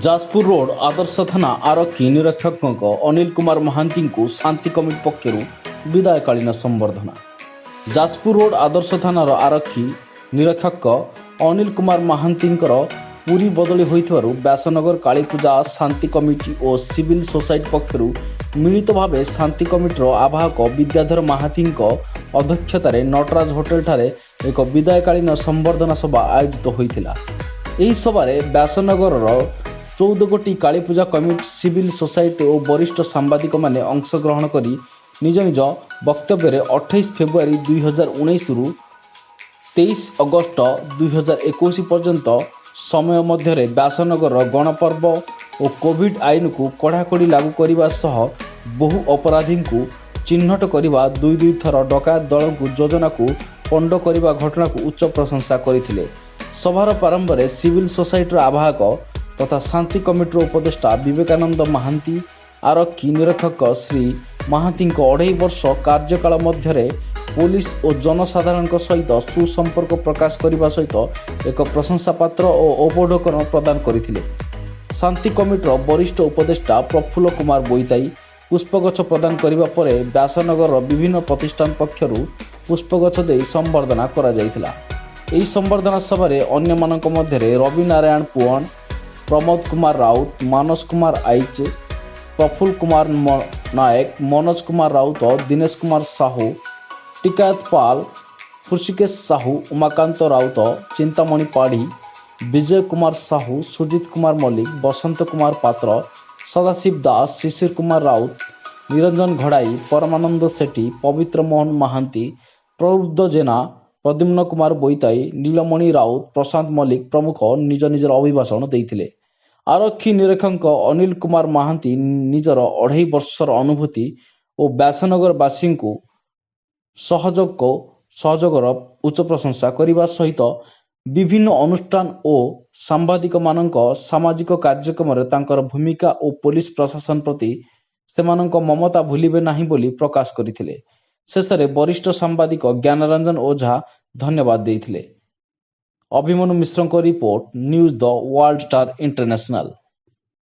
Jajpur road ଆଦର୍ଶ ଥାନା ଆରକ୍ଷୀ ନିରୀକ୍ଷକଙ୍କ ଅନିଲ କୁମାର ମହାନ୍ତିଙ୍କୁ ଶାନ୍ତି କମିଟି ପକ୍ଷରୁ ବିଦାୟକାଳୀନ ସମ୍ବର୍ଦ୍ଧନା। ଯାଜପୁର ରୋଡ ଆଦର୍ଶ ଥାନାର ଆରକ୍ଷୀ ନିରୀକ୍ଷକ ଅନିଲ କୁମାର ମହାନ୍ତିଙ୍କର ପୁରୀ ବଦଳି ହୋଇଥିବାରୁ ବ୍ୟାସନଗର କାଳୀପୂଜା ଶାନ୍ତି କମିଟି ଓ ସିଭିଲ ସୋସାଇଟି ପକ୍ଷରୁ ମିଳିତ ଭାବେ ଶାନ୍ତି କମିଟିର ଆବାହକ ବିଦ୍ୟାଧର ମହାନ୍ତିଙ୍କ ଅଧ୍ୟକ୍ଷତାରେ ନଟରାଜ ହୋଟେଲଠାରେ ଏକ ବିଦାୟକାଳୀନ ସମ୍ବର୍ଦ୍ଧନା ସଭା ଆୟୋଜିତ ହୋଇଥିଲା। ଏହି ସଭାରେ ବ୍ୟାସନଗରର 14 ଗୋଟି କାଳୀପୂଜା କମିଟି, ସିଭିଲ ସୋସାଇଟି ଓ ବରିଷ୍ଠ ସାମ୍ବାଦିକମାନେ ଅଂଶଗ୍ରହଣ କରି ନିଜ ନିଜ ବକ୍ତବ୍ୟରେ 28 ଫେବୃଆରୀ 2019ରୁ 23 ଅଗଷ୍ଟ 2021 ପର୍ଯ୍ୟନ୍ତ ସମୟ ମଧ୍ୟରେ ବ୍ୟାସନଗରର ଗଣପର୍ବ ଓ କୋଭିଡ ଆଇନକୁ କଡ଼ାକଡ଼ି ଲାଗୁ କରିବା ସହ ବହୁ ଅପରାଧୀଙ୍କୁ ଚିହ୍ନଟ କରିବା, ଦୁଇ ଦୁଇ ଥର ଡକାୟତ ଦଳଙ୍କୁ ଯୋଜନାକୁ ପଣ୍ଡ କରିବା ଘଟଣାକୁ ଉଚ୍ଚ ପ୍ରଶଂସା କରିଥିଲେ। ସଭାର ପ୍ରାରମ୍ଭରେ ସିଭିଲ ସୋସାଇଟିର ଆବାହକ ତଥା ଶାନ୍ତି କମିଟିର ଉପଦେଷ୍ଟା ବିବେକାନନ୍ଦ ମହାନ୍ତି ଆରକ୍ଷୀ ନିରୀକ୍ଷକ ଶ୍ରୀ ମହାନ୍ତିଙ୍କ ଅଢ଼େଇ ବର୍ଷ କାର୍ଯ୍ୟକାଳ ମଧ୍ୟରେ ପୋଲିସ ଓ ଜନସାଧାରଣଙ୍କ ସହିତ ସୁସମ୍ପର୍କ ପ୍ରକାଶ କରିବା ସହିତ ଏକ ପ୍ରଶଂସାପତ୍ର ଓ ଉପଢୌକନ ପ୍ରଦାନ କରିଥିଲେ। ଶାନ୍ତି କମିଟିର ବରିଷ୍ଠ ଉପଦେଷ୍ଟା ପ୍ରଫୁଲ୍ଲ କୁମାର ବୋଇତାଇ ପୁଷ୍ପଗଛ ପ୍ରଦାନ କରିବା ପରେ ବ୍ୟାସନଗରର ବିଭିନ୍ନ ପ୍ରତିଷ୍ଠାନ ପକ୍ଷରୁ ପୁଷ୍ପଗଛ ଦେଇ ସମ୍ବର୍ଦ୍ଧନା କରାଯାଇଥିଲା। ଏହି ସମ୍ବର୍ଦ୍ଧନା ସଭାରେ ଅନ୍ୟମାନଙ୍କ ମଧ୍ୟରେ ରବି ନାରାୟଣ ପୁଅଣ, ପ୍ରମୋଦ କୁମାର ରାଉତ, ମାନସ କୁମାର ଆଇଚ, ପ୍ରଫୁଲ୍ଲ କୁମାର ନାୟକ, ମନୋଜ କୁମାର ରାଉତ, ଦିନେଶ କୁମାର ସାହୁ, ଟିକାୟତ ପାଲ, ହୃଷିକେଶ ସାହୁ, ଉମାକାନ୍ତ ରାଉତ, ଚିନ୍ତାମଣି ପାଢ଼ୀ, ବିଜୟ କୁମାର ସାହୁ, ସୁଜିତ କୁମାର ମଲ୍ଲିକ, ବସନ୍ତ କୁମାର ପାତ୍ର, ସଦାଶିବ ଦାସ, ଶିଶିର କୁମାର ରାଉତ, ନିରଞ୍ଜନ ଘଡ଼ାଇ, ପରମାନନ୍ଦ ସେଠୀ, ପବିତ୍ର ମୋହନ ମହାନ୍ତି, ପ୍ରବୁଦ୍ଧ ଜେନା, ପ୍ରଦ୍ୟୁମ୍ନ କୁମାର ବୋଇତାଇ, ନୀଳମଣି ରାଉତ, ପ୍ରଶାନ୍ତ ମଲ୍ଲିକ ପ୍ରମୁଖ ନିଜ ନିଜର ଅଭିଭାଷଣ ଦେଇଥିଲେ। ଆରକ୍ଷୀ ନିରୀକ୍ଷକ ଅନିଲ କୁମାର ମହାନ୍ତି ନିଜର ଅଢ଼େଇ ବର୍ଷର ଅନୁଭୂତି ଓ ବ୍ୟାସନଗରବାସୀଙ୍କୁ ସହଯୋଗର ଉଚ୍ଚ ପ୍ରଶଂସା କରିବା ସହିତ ବିଭିନ୍ନ ଅନୁଷ୍ଠାନ ଓ ସାମ୍ବାଦିକମାନଙ୍କ ସାମାଜିକ କାର୍ଯ୍ୟକ୍ରମରେ ତାଙ୍କର ଭୂମିକା ଓ ପୋଲିସ ପ୍ରଶାସନ ପ୍ରତି ସେମାନଙ୍କ ମମତା ଭୁଲିବେ ନାହିଁ ବୋଲି ପ୍ରକାଶ କରିଥିଲେ। ଶେଷରେ ବରିଷ୍ଠ ସାମ୍ବାଦିକ ଜ୍ଞାନରଞ୍ଜନ ଓଝା ଧନ୍ୟବାଦ ଦେଇଥିଲେ। ଅଭିମନ୍ୟୁ ମିଶ୍ରଙ୍କ ରିପୋର୍ଟ, ନ୍ୟୁଜ୍ ଦ ୱାର୍ଲଡ ଷ୍ଟାର ଇଣ୍ଟରନ୍ୟାସନାଲ।